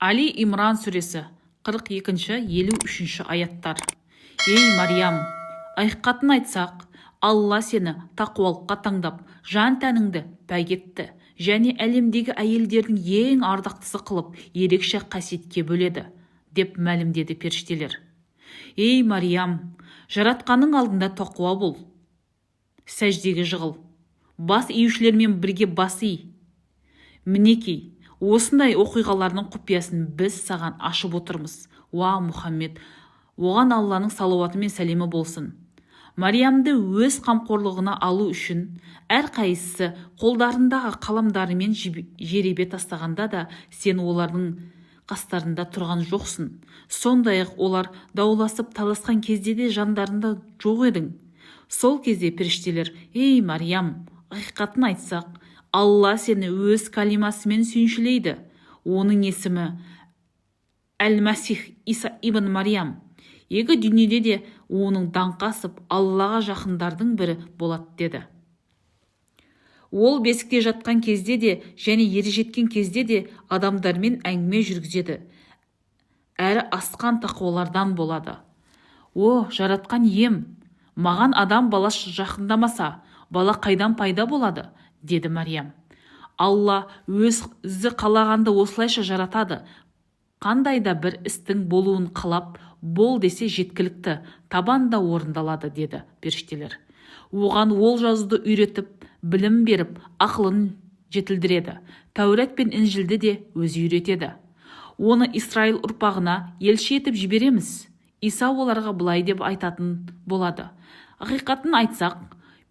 Али Имран сүресі, 42-53 аяттар. Ей, Мариям, ақиқатын айтсақ, Алла сені тақуалыққа таңдап, жан-тәніңді пәк етті және әлемдегі әйелдердің ең ардақтысы қылып, ерекше қасиетке бөледі, деп мәлімдеді періштелер. Ей, Мариям, Жаратқанның алдында тақуа бол, сәждеге жығыл, бас июшілермен бірге бас и. Мінекей, осындай оқиғалардың құпиясын біз саған ашып отырмыз. Уа, Мұхаммед, оған Алланың салауаты мен сәлемі болсын, Мариямды өз қамқорлығына алу үшін әрқайсысы қолдарындағы қаламдарымен жеребе тастағанда да, сен олардың қастарында тұрған жоқсың. Сондай-ақ олар дауласып, таласқан кезде де жандарында жоқ едің. Сол кезде періштелер: «Ей, Мариям, ақиқатын айтсақ, Алла сені өз калимасымен сүйіншілейді. Оның есімі Әл-Мәсих Иса ибн Мариям. Екі дүниеде де оның даңқы асып, Аллаға жақындардың бірі болады», – деді. Ол бесікте жатқан кезде де және ержеткен кезде де адамдармен әңгіме жүргізеді әрі асқан тақуалардан болады. «О, Жаратқан Ием, маған адам баласы жақындамаса, бала қайдан пайда болады?» – деді Мариям. Алла өзі қалағанды осылайша жаратады. Қандай да бір істің болуын қалап, «бол» десе жеткілікті, табанда орындалады, деді періштелер. Оған ол жазуды үйретіп, білім беріп, ақылын жетілдіреді. Тәурат пен Інжілді де өзі үйретеді. Оны Исраил ұрпағына елші етіп жібереміз. Иса оларға былай деп айтатын болады: «Ақиқатын айтсақ,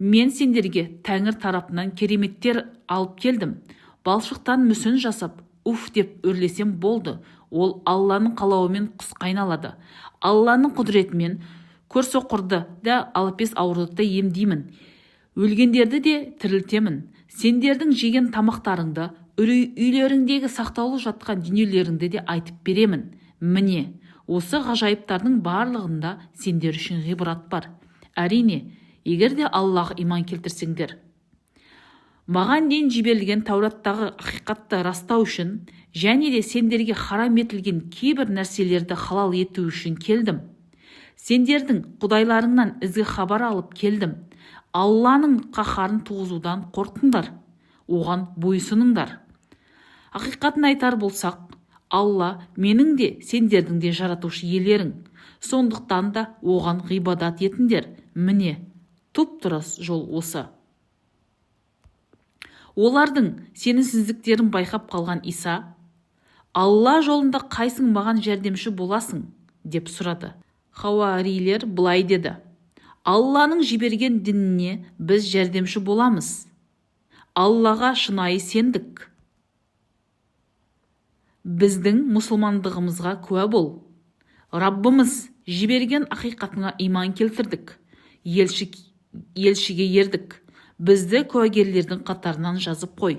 мен сендерге Тәңір тарапынан кереметтер алып келдім. Балшықтан мүсін жасап, «уф» деп үрлесем болды, ол Алланың қалауымен құсқа айналады. Алланың құдіретімен көрсоқырды да, алапес ауруды да емдеймін, өлгендерді де тірілтемін. Сендердің жеген тамақтарыңды, үйлеріңдегі сақтаулы жатқан дүниелеріңді де айтып беремін. Міне, осы ғажайыптардың барлығында сендер үшін ғибрат бар, әрине, егер де Аллаға иман келтірсеңдер. Маған дейін жіберілген Таураттағы ақиқатты растау үшін және де сендерге харам етілген кейбір нәрселерді халал ету үшін келдім. Сендердің құдайларыңнан ізгі хабар алып келдім. Алланың қаһарын туғызудан қорқыңдар, оған бойсұныңдар. Ақиқатын айтар болсақ, Алла менің де, сендердің де жаратушы иелерің. Сондықтан да оған ғибадат етіңдер. Міне, тұп-тура жол осы». Олардың сенімсіздіктерін байқап қалған Иса: «Алла жолында қайсың маған жәрдемші боласың?» – деп сұрады. Хауарилер былай деді: «Алланың жіберген дініне біз жәрдемші боламыз. Аллаға шынайы сендік, біздің мұсылмандығымызға куә бол. Раббымыз, жіберген ақиқатыңа иман келтірдік, елшіге ердік. Бізді куәгерлердің қатарынан жазып қой».